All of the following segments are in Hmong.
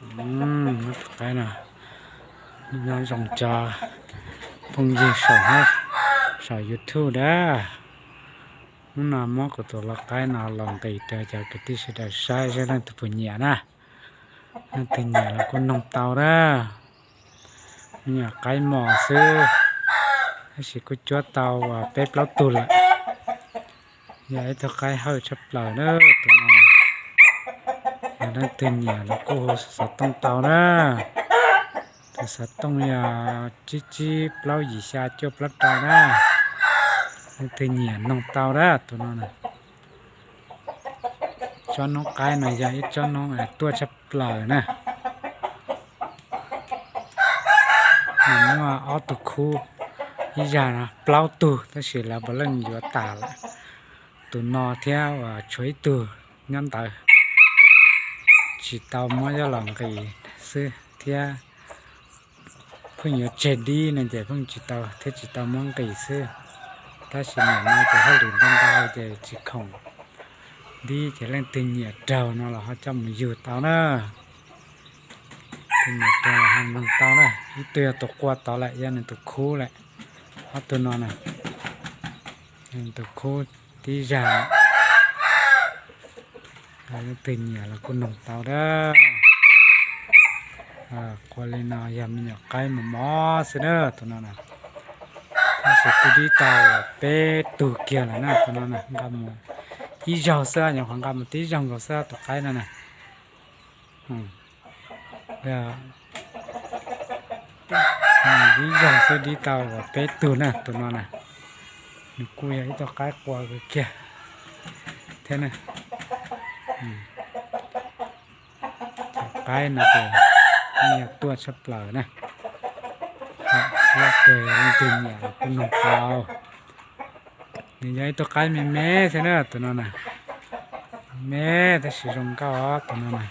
Tus qaib no nyob zoo cov phooj ywg saum, saum YouTube dab. Hnub no muab kuv tus lau qaib no los nqis rau cov kwv tij sawv daws saib saib leej twg puas nyiam na. Leej twg nyiam los kuj noog tau dab. Me nyuam qaib mos xwb, tab sis kuj cuab tau peb plaub tug lawm. Yog ib tug qaib hawj tshaj plaws na tus no. Yog leej twg nyiam los kuj hu xov tooj tau na. Tus xov tooj yog tsib tsib plaub yim xya cuaj plaub rau na. Leej twg nyiam noog tau na tus no na. Tsob noob qaib no yog ib tsob noob tuaj tshaj plaws na. Nws muaj ob tug khub, ib zag no plaub tug tab sis lawv puav leej yuav tas lawm. Tus no thiab uas tshuav ib tug nyob ntawd, tsis tau muab coj los nqis xwb thiab. Pheej yuav tseg dib no ces pheej tsis tau thiab tsis tau muab nqis xwb. Tab sis nim no ces hauj lwm ntau ntau ces tsis khoom dib ces leej twg nyiam raug no los ho coj mus yug tau na. Tus nyiam raug ho noog tau na. Ib tug yog tus qua tod lawm, yog nws tus khub lawm. Ob tug no na, nws tus khub tib zag. Leej twg nyiam los kuj noog tau dab. Qua li no yog me nyuam qaib mos mos xwb na tus no na. Tab sis kuj dib tau peb tug kiag lawm na tus no na, nqa mus ib zaug xwb, nyuam qhuav nqa mus tib zaug nkaus xwb tus qaib no na. Ib zaug xwb dib tau peb tug na tus no na. Nws kuj yog ib tug qaib qua kawg kiag thiab na. Cov qaib no ces yeej yog tuaj tshaj plaws na. Siab kawg, leej twg nyiam los kuj noog tau. Nws yog ib tug qaib me me xwb na tus no na. Me tab sis zoo nkauj tus no na.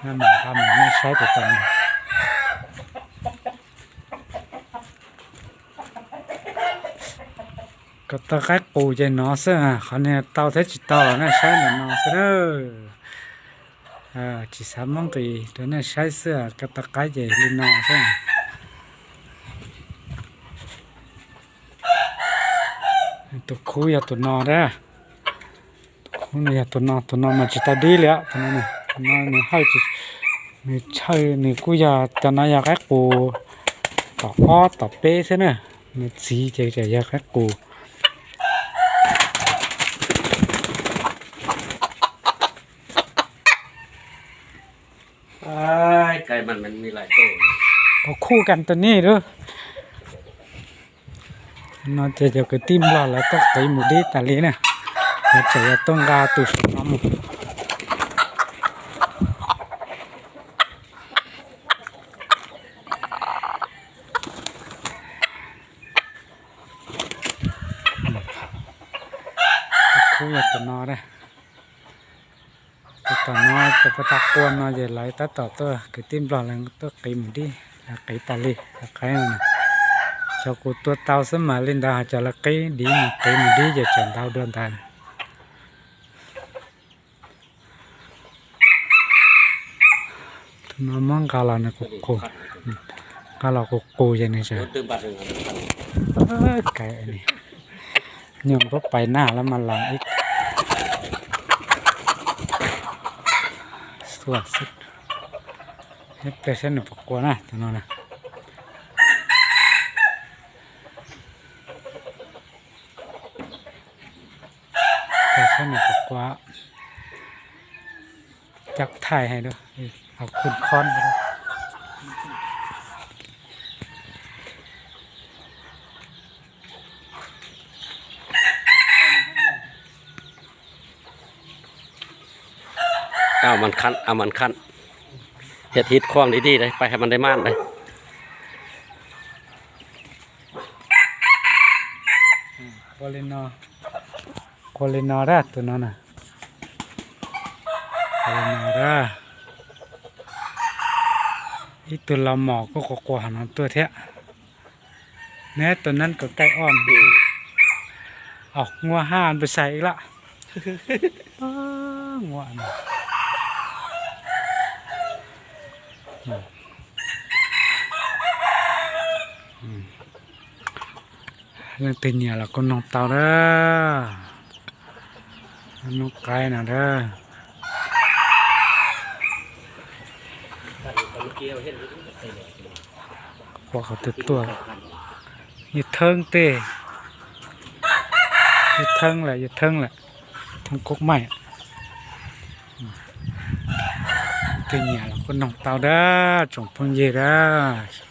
Mam nqa mus nej saib tus tom no. Ko taw qaib qus ces no xwb, qhov niag tau thiab tsis tau los nej saib ntawm no xwb na. Tsis xav muab nqis rau nej saib xwb, ko taw qaib ces li no xwb. Tus khub yog tus no dab. Tus khub no yog tus no, tus no mas tsis tau dib li, tus no, tus no nws hawj, nws hawj, nws kuj yog, cov no yog qaib qus tom ob tom peb xwb na, nws txiv ces yog qaib qus. Qhov khuj kas tus nij lub no ces cov kwv tij Nplog lawv tuaj qiv mus dib tas li na, lawv tseem yuav tuaj nqa tus saum no mus. Tus khub yog tus no, tus tom no, tus ko taw qua no ces lawv tab tom tuaj, kwv tij Nplog lawv tuaj qiv mus dib, lawv qiv tas li lawv qhib no. Cov kuv tua tau xwb mas li ntawd, ho cov lawv qib div mus qiv mus dib ces tseem ntau dua ntawd. Tus no muab nqa los nws qus qus, nqa los qus qus ces nws tseem, nyuam npab pais na lawv mas los ib xuas xwb. Ib pliag saib nws puas qua na tus no na. Saib nws puas qua, cab thaij hais, los khun khob. Ao màn khăn, ao màn khăn. Hiệt hít khoang đi đi đây, phảiให้มันได้ม่านđây. Qua li no dab, tus no na. Qua li no dab. Ib tug los mom kuj qua qua hov no tuaj thiab. Neb tus nab kaw kaij ob, nguav haj npawg xais ib laj. Nguav no. Leej twg nyiam los kuj noog tau dab. Noob qaib no dab. Quaj qhov twg tuaj? Yawg Theeb tej, yawg Theeb lawm, yawg Theeb lawm, Theeb Koob Maij. Leej twg nyiam los kuj noog tau dab tsoom phooj ywg dab.